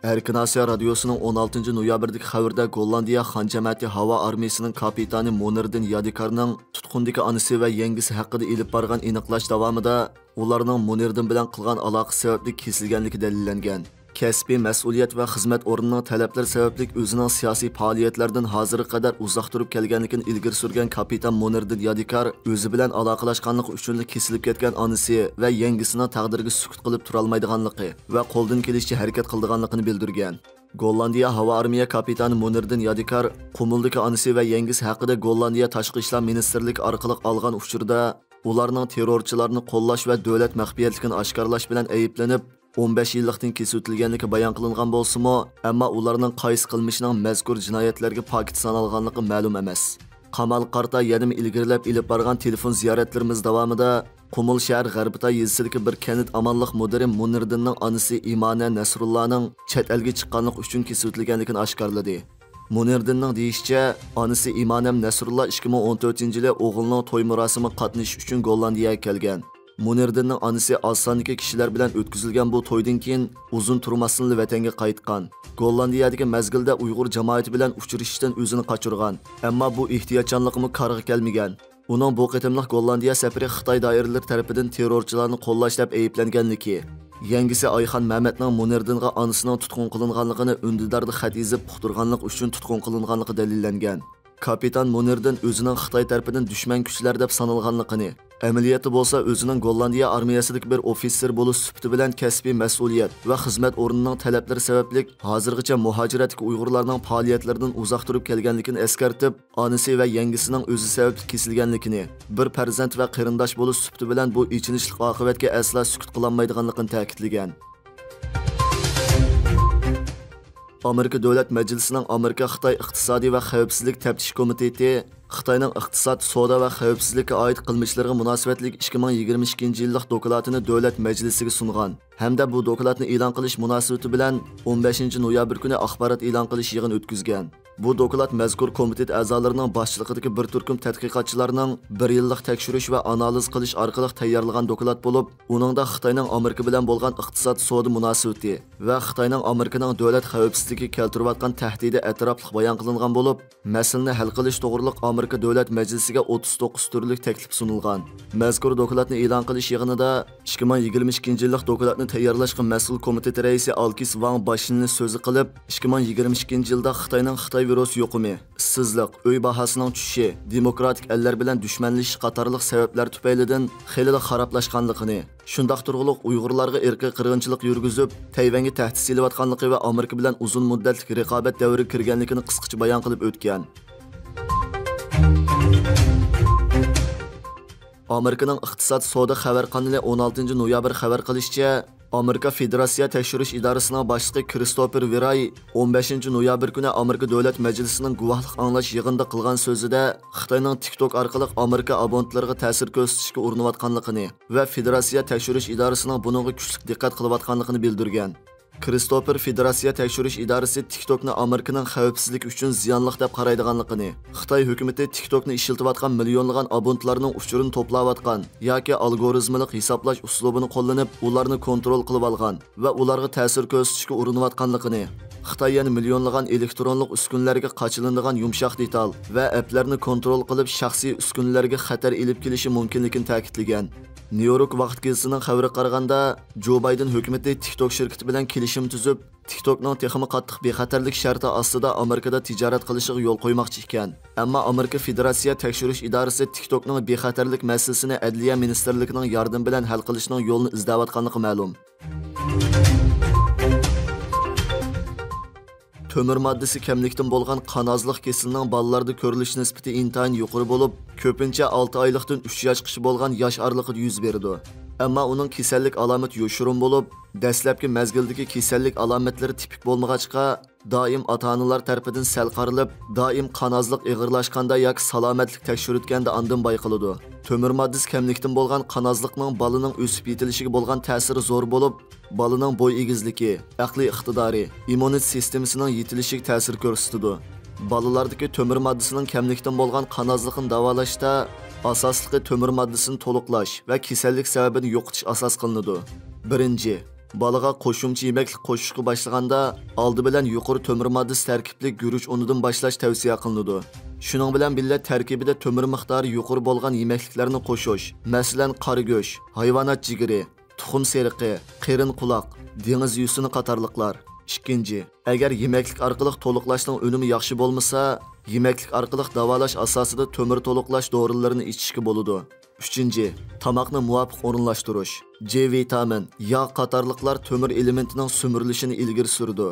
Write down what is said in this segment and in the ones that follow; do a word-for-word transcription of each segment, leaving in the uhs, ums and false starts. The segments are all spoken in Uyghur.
ئەركىن ئاسىيا رادىيوسىنىڭ ئون ئالتىنچى نويابىردىكى خەۋىرىدە گوللاندىيە خان جەمەتى ھاۋا ئارمىيىسىنىڭ كاپىتانى مونېردىن يادىكارنىڭ تۇتقۇندىكى ئانىسى ۋە يەڭگىسى ھەققىدە ئېلىپ بارغان ئېنىقلاش داۋامىدا ئۇلارنىڭ مونېردىن بىلەن قىلغان ئالاقىسى سەۋەبلىك كېسىلگەنلىكى دەلىللەنگەن. كەسپىي مەسئۇلىيەت ۋە خىزمەت ئورنىنىڭ تەلەپلىرى سەۋەبلىك ئۆزىنىڭ سىياسىي پائالىيەتلەردىن ھازىرغا قەدەر ئۇزاق تۇرۇپ كەلگەنلىكىنى ئىلگىرى سۈرگەن كاپىتان مونېردىن يادىكار ئۆزى بىلەن ئالاقىلاشقانلىقى ئۈچۈنلا كېسىلىپ كەتكەن ئانىسى ۋە يەڭگىسىنىڭ تەقدىرىگە سۈكۈت قىلىپ تۇرالمايدىغانلىقى ۋە قولدىن كېلىشىچە ھەرىكەت قىلىدىغانلىقىنى بىلدۈرگەن. گوللاندىيە ھاۋا ئارمىيە كاپىتانى مونېردىن يادىكار قۇمۇلدىكى ئانىسى ۋە يەڭگىسى ھەققىدە گوللاندىيە تاشقى ئىشلار مىنىستىرلىكى ئارقىلىق ئالغان ئۇچۇردا، ئۇلارنىڭ تېررورچىلارنى قوللاش ۋە دۆلەت مەخپىيەتلىكىنى ئاشكارىلاش بىلەن ئەيىبلىنىپ، ئون بەش يىللىقتىن كېسىۋېتىلگەنلىكى بايان قىلىنغان بولسىمۇ، ئەمما ئۇلارنىڭ قايسى قىلمىشىنىڭ مەزكۇر جىنايەتلەرگە پاكىت سانالغانلىقى مەلۇم ئەمەس. قامال قارتا يەنىمۇ ئىلگىرىلەپ ئېلىپ بارغان تېلېفون زىيارەتلىرىمىز داۋامىدا، قۇمۇل شەھەر غەربىتاي يېزىسىدىكى بىر كەنت ئامانلىق مۇدىرى مۇنىردىننىڭ ئانىسى ئىمانە نەسرۇللانىڭ چەت ئەلگە چىققانلىقى ئۈچۈن كېسىۋېتىلگەنلىكىنى ئاشكارىلىدى. مۇنىردىننىڭ دېيىشىچە، ئانىسى ئىمانەم نەسرۇللا ئىككى مىڭ ئون تۆتىنچى يىلى ئوغلىنىڭ توي مۇراسىمىغا قاتنىشىش ئۈچۈن گوللاندىيەگە كەلگەن. مۇنىردىننىڭ ئانىسى ئاز ساندىكى كىشىلەر بىلەن ئۆتكۈزۈلگەن بۇ تويدىن كېيىن ئۇزۇن تۇرماستىنلا ۋەتەنگە قايتقان. گوللاندىيەدىكى مەزگىلدە ئۇيغۇر جامائىتى بىلەن ئۇچرىشىشتىن ئۆزىنى قاچۇرغان. ئەمما بۇ ئېھتىياتچانلىقىمۇ كارغا كەلمىگەن. ئۇنىڭ بۇ قېتىملىق گوللاندىيە سەپىرى خىتاي دائىرىلىرى تەرىپىدىن تېررورچىلارنى قوللاش دەپ ئەيىبلەنگەنلىكى، يەڭگىسى ئايخان مەمەتنىڭ مۇنىردىنغا ئانىسىنىڭ تۇتقۇن قىلىنغانلىقىنى ئۈندىداردا خەت يېزىپ ئۇقتۇرغانلىقى ئۈچۈن تۇتقۇن قىلىنغانلىقى دەلىللەنگەن. كاپىتان مۇنىردىن ئۆزىنىڭ خىتاي تەرىپىدىن دۈشمەن كۈچلەر دەپ سانالغانلىقىنى، ئەمەلىيەتتە بولسا ئۆزىنىڭ گوللاندىيە ئارمىيەسىدىكى بىر ئوفىتسېر بولۇش سۈپىتى بىلەن كەسپىي مەسئۇلىيەت ۋە خىزمەت ئورنىنىڭ تەلەپلىرى سەۋەبلىك ھازىرغىچە مۇھاجىرەتتىكى ئۇيغۇرلارنىڭ پائالىيەتلىرىدىن ئۇزاق تۇرۇپ كەلگەنلىكىنى ئەسكەرتىپ، ئانىسى ۋە يەڭگىسىنىڭ ئۆزى سەۋەبلىك كېسىلگەنلىكىنى، بىر پەرزەنت ۋە قېرىنداش بولۇش سۈپىتى بىلەن بۇ ئېچىنىشلىق ئاقىۋەتكە ئەسلا سۈكۈت قىلالمايدىغانلىقىنى تەكىتلىگەن. ئامېرىكا دۆلەت مەجلىسىنىڭ ئامېرىكا خىتاي ئىقتىسادىي ۋە خەۋپسىزلىك تەپتىش كومىتېتى خىتاينىڭ ئىقتىساد، سودا ۋە خەۋپسىزلىككە ئائىت قىلمىشلىرىغا مۇناسىۋەتلىك ئىككى مىڭ يىگىرمە ئىككىنچى يىللىق دوكلاتىنى دۆلەت مەجلىسىگە سۇنغان ھەمدە بۇ دوكلاتنى ئېلان قىلىش مۇناسىۋىتى بىلەن ئون بەشىنچى نويابىر كۈنى ئاخبارات ئېلان قىلىش يىغىنى ئۆتكۈزگەن. بۇ دوكلات مەزكۇر كومىتېت ئەزالىرىنىڭ باشچىلىقىدىكى بىر تۈركۈم تەتقىقاتچىلارنىڭ بىر يىللىق تەكشۈرۈش ۋە ئانالىز قىلىش ئارقىلىق تەييارلىغان دوكلات بولۇپ، ئۇنىڭدا خىتاينىڭ ئامېرىكا بىلەن بولغان ئىقتىساد سودا مۇناسىۋىتى ۋە خىتاينىڭ ئامېرىكىنىڭ دۆلەت خەۋپسىزلىكىگە كەلتۈرۈۋاتقان تەھدىتى ئەتراپلىق بايان قىلىنغان بولۇپ، مەسىلىنى ھەل قىلىش توغرۇلۇق ئامېرىكا دۆلەت مەجلىسىگە ئوتتۇز توققۇز تۈرلۈك تەكلىپ سۇنۇلغان. مەزكۇر دوكلاتنى ئېلان قىلىش يىغىنىدا ئىككى مىڭ يىگىرمە ئىككىنچى يىللىق دوكلاتنى تەييارلاشقا مەسئۇل كومىتېت رەئىسى ئالكىس ۋاڭ باشلىنى سۆزى قىلىپ، ئىككى مىڭ يىگىرمە ئىككىنچى يىلدا خىتاينىڭ خىتاي ۋىرۇس يۇقۇمى، ئىشسىزلىق، ئۆي باھاسىنىڭ چۈشۈشى، دېموكراتىك ئەللەر بىلەن دۈشمەنلىشىش قاتارلىق سەۋەبلەر تۈپەيلىدىن خېلىلا خارابلاشقانلىقىنى، شۇنداق تۇرغۇلۇق ئۇيغۇرلارغا ئىرقىي قىرغىنچىلىق يۈرگۈزۈپ، تەيۋەنگە تەھدىت سېلىۋاتقانلىقى ۋە ئامېرىكا بىلەن ئۇزۇن مۇددەتلىك رىقابەت دەۋرىگە كىرگەنلىكىنى قىسقىچە بايان قىلىپ ئۆتكەن. ئامېرىكىنىڭ ئىقتىساد سودا خەۋەر قانىلى ئون ئالتىنچى نويابىر خەۋەر قىلىشىچە، ئامېرىكا فېدېراتسىيە تەكشۈرۈش ئىدارىسىنىڭ باشلىقى كرىستوفېر ۋىراي ئون بەشىنچى نويابىر كۈنى ئامېرىكا دۆلەت مەجلىسىنىڭ گۇۋاھلىق ئاڭلاش يىغىنىدا قىلغان سۆزىدە خىتاينىڭ تىك توك ئارقىلىق ئامېرىكا ئابونتلىرىغا تەسىر كۆرسىتىشكە ئۇرۇنۇۋاتقانلىقىنى ۋە فېدېراتسىيە تەكشۈرۈش ئىدارىسىنىڭ بۇنىڭغا كۈچلۈك دىققەت قىلىۋاتقانلىقىنى بىلدۈرگەن. كرىستوفېر فېدېراتسىيە تەكشۈرۈش ئىدارىسى تىك توكنى ئامېرىكىنىڭ خەۋپسىزلىكى ئۈچۈن زىيانلىق دەپ قارايدىغانلىقىنى، خىتاي ھۆكۈمىتى تىك توكنى ئىشلىتىۋاتقان مىليونلىغان ئابونتلارنىڭ ئۇچۇرىنى توپلاۋاتقان ياكى ئالگورىزملىق ھېسابلاش ئۇسلۇبىنى قوللىنىپ، ئۇلارنى كونترول قىلىۋالغان ۋە ئۇلارغا تەسىر كۆرسىتىشكە ئۇرۇنۇۋاتقانلىقىنى، خىتاي يەنە مىليونلىغان ئېلېكترونلۇق ئۈسكۈنىلەرگە قاچىلىنىدىغان يۇمشاق دېتال ۋە ئەپلەرنى كونترول قىلىپ، شەخسىي ئۈسكۈنىلەرگە خەتەر ئېلىپ كېلىشى مۇمكىنلىكىنى تەكىتلىگەن. نيۇ يورك ۋاقىت گېزىتىنىڭ خەۋىرىگە قارىغاندا، جو بايدېن ھۆكۈمىتى تىك توك شىركىتى بىلەن كېلىشىم تۈزۈپ، تىك توكنىڭ تېخىمۇ قاتتىق بىخەتەرلىك شەرتى ئاستىدا ئامېرىكىدا تىجارەت قىلىشىغا يول قويماقچى ئىكەن. ئەمما ئامېرىكا فېدېراتسىيە تەكشۈرۈش ئىدارىسى تىك توكنىڭ بىخەتەرلىك مەسىلىسىنى ئەدلىيە مىنىستىرلىكىنىڭ ياردىمى بىلەن ھەل قىلىشنىڭ يولىنى ئىزدەۋاتقانلىقى مەلۇم. تۆمۈر ماددىسى كەملىكتىن بولغان قانازلىق كېسىلىنىڭ بالىلاردا كۆرۈلۈش نىسبىتى ئىنتايىن يۇقىرى بولۇپ، كۆپىنچە ئالتە ئايلىقتىن ئۈچ ياشقىچە بولغان ياش ئارىلىقىدا يۈز بېرىدۇ. ئەمما ئۇنىڭ كېسەللىك ئالامىتى يوشۇرۇن بولۇپ، دەسلەپكى مەزگىلدىكى كېسەللىك ئالامەتلىرى تىپىك بولمىغاچقا، دائىم ئاتا-ئانىلار تەرىپىدىن سەل قارىلىپ، دائىم قانازلىق ئېغىرلاشقاندا ياكى سالامەتلىك تەكشۈرتكەندە ئاندىن بايقىلىدۇ. تۆمۈر ماددىسى كەملىكتىن بولغان قانازلىقنىڭ بالىنىڭ ئۆسۈپ يېتىلىشىگە بولغان تەسىرى زور بولۇپ، بالىنىڭ بوي ئېگىزلىكى، ئەقلىي ئىقتىدارى، ئىممۇنىتېت سىستېمىسىنىڭ يېتىلىشىگە تەسىر كۆرسىتىدۇ. بالىلاردىكى تۆمۈر ماددىسىنىڭ كەملىكتىن بولغان قانازلىقىنى داۋالاشتا ئاساسلىقى تۆمۈر ماددىسىنى تولۇقلاش ۋە كېسەللىك سەۋەبىنى يوقىتىش ئاساس قىلىنىدۇ. بىرىنچى، بالىغا قوشۇمچە يېمەكلىك قوشۇشقا باشلىغاندا، ئالدى بىلەن يۇقىرى تۆمۈر ماددىسى تەركىبلىك گۈرۈچ ئۇنىدىن باشلاش تەۋسىيە قىلىنىدۇ. شۇنىڭ بىلەن بىللە، تەركىبىدە تۆمۈر مىقدارى يۇقىرى بولغان يېمەكلىكلەرنى قوشۇش، مەسىلەن، قارا گۆش، ھايۋانات جىگىرى، تۇخۇم سېرىقى، قېرىن قۇلاق، دېڭىز يۈسۈنى قاتارلىقلار. ئىككىنچى، ئەگەر يېمەكلىك ئارقىلىق تولۇقلاشنىڭ ئۈنۈمى ياخشى بولمىسا، يېمەكلىك ئارقىلىق داۋالاش ئاساسىدا تۆمۈر تولۇقلاش دورىلىرىنى ئىچىشكە بولىدۇ. ئۈچىنچى، تاماقنى مۇۋاپىق ئورۇنلاشتۇرۇش. جې ۋىتامىن، ياغ قاتارلىقلار تۆمۈر ئېلېمېنتىنىڭ سۈمۈرۈلۈشىنى ئىلگىرى سۈرىدۇ.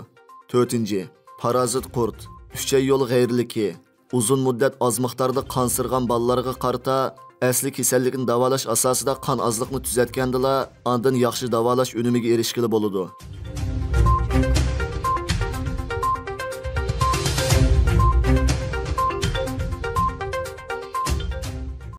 تۆتىنچى، پارازىت قۇرت، ئۈچەي يول غەيرىيلىكى، ئۇزۇن مۇددەت ئاز مىقداردا قان سىرغان بالىلارغا قارىتا، ئەسلى كېسەللىكنى داۋالاش ئاساسىدا قان ئازلىقنى تۈزەتكەندىلا، ئاندىن ياخشى داۋالاش ئۈنۈمىگە ئېرىشكىلى بولىدۇ.